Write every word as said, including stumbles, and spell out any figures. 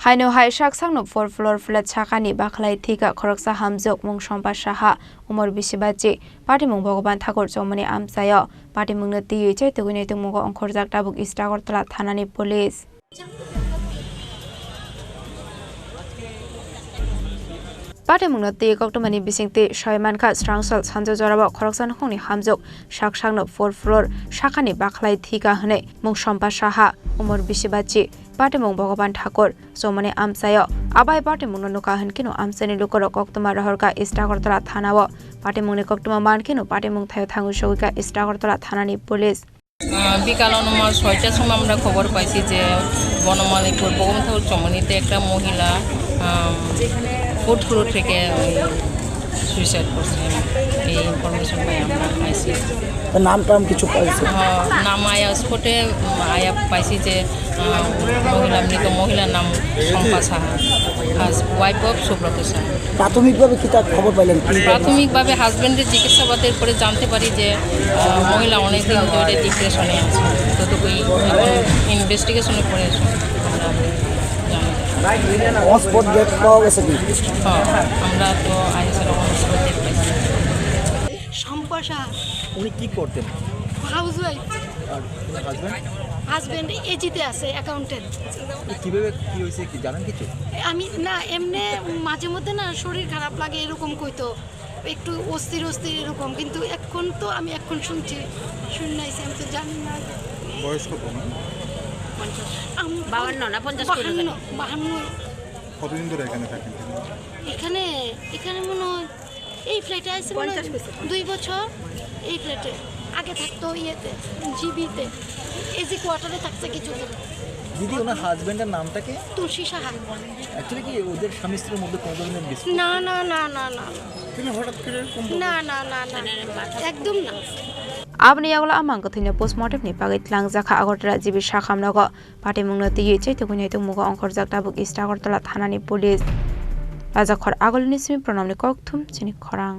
Aino hai sak sakno fourth floor flat sakani bakhlai thika khoroksa hamjwk mung Sompa Saha, umor bisi bachi, patimung Bhogoban Thakur chomani amchaio. Patimungno twiwi chai tugwini tongmungo ongkhorjak tabuk East Agartala thanani police. Patimungno twi koktwmani bisingtwi soi mankha, srangsal sanja jorao khoroksa nukhungni hamjwk sak sakno fourth floor sakani bakhlai thika hwnwi mung Sompa Saha, umor bisi bachi, patimung Bhogoban Thakur, chomani amchaio. Abai patimungno nukha hwnkhe no amchaini lukurok koktwma rohorkha East Agartala thanao. Patimungni koktwma mankheno patimung thaio thangwi sogwikha East Agartala thanani police. আহ, বিকাল অনুমান ছয়টার সময় আমরা খবর পাইছি যে বনমালীপুর বগমথাউর চমনিতে একটা মহিলা, আম, ফোর্থ ফ্লোর থেকে ওই সুইসাইড করছে, এই ইনফরমেশন পাই আমরা পাইছি। তো নাম টাম কিছু পাইছে? হ্যাঁ, নাম আয়া স্পটে, উম, আয়া পাইছি যে, আহ, মহিলা, মৃত মহিলার নাম শম্পা সাহা, ওয়াইফ অফ সুব্রত সাহা। প্রাথমিকভাবে কি তার খবর পাইলেন? কি প্রাথমিকভাবে হাজবেন্ডের জিজ্ঞাসাবাদের পরে জানতে পারি যে, আহ, মহিলা অনেকদিন ধরে ডিপ্রেশনে আছে, ততটুকুই। এখন ইনভেস্টিগেশনের পরে আমরা জানি। অন স্পট ডেথ পাওয়া গেছে কি? হ্যাঁ, আমরা তো আইএসএর অন স্পট ডেথ পাইছি। শম্পা সাহা। উনি কি করতেন? হাউসওয়াইফ। আর হাজবেন্ড? হাজবেন্ড এজিতে আছে, অ্যাকাউন্টেন্ট। তো কিভাবে কি হয়েছে, কি জানেন কিছু? আমি না, এমনি মাঝে মধ্যে না শরীর খারাপ লাগে, এরকম কইতো, একটু অস্থির অস্থির এরকম, কিন্তু এখন তো আমি এখন শুনছি, শুনে আইছি, আমি তো জানি না। বয়স কত, ম্যাম? আম-, বাহান্ন না পঞ্চাশ করে বাহান্ন, দেন। বাহান্ন। কতদিন ধরে এখানে থাকেন তিনি? এখানে, এখানে মনে হয় এই ফ্ল্যাটে আইছে মনে হয় পঞ্চাশ বছর। দুই বছর এই ফ্ল্যাটে। আগে থাকতো ইয়েতে, জিবিতে, এসি কোয়ার্টারে থাকছে কিছুদিন। দিদি, ওনার হাজবেন্ডের নামটা কি? তুলসী সাহা। অ্যাকচুয়ালি কি ওদের স্বামী স্ত্রীর মধ্যে কোনো ধরনের ডিসপিউট? না, না, না, না, না, না। তিনি হঠাৎ করে এরকম না, না, না, না। একদম না। Aboni yagulo amang kwthwino postmortem ni bagwi twlangjakha Agartala G B sakhamnogo. Patimungno twiwi chai tugwini tongmungo ongkhorjak tabuk East Agartala thanani police. Rajakhor Agulini simi Pranamni kokthum chini khorang.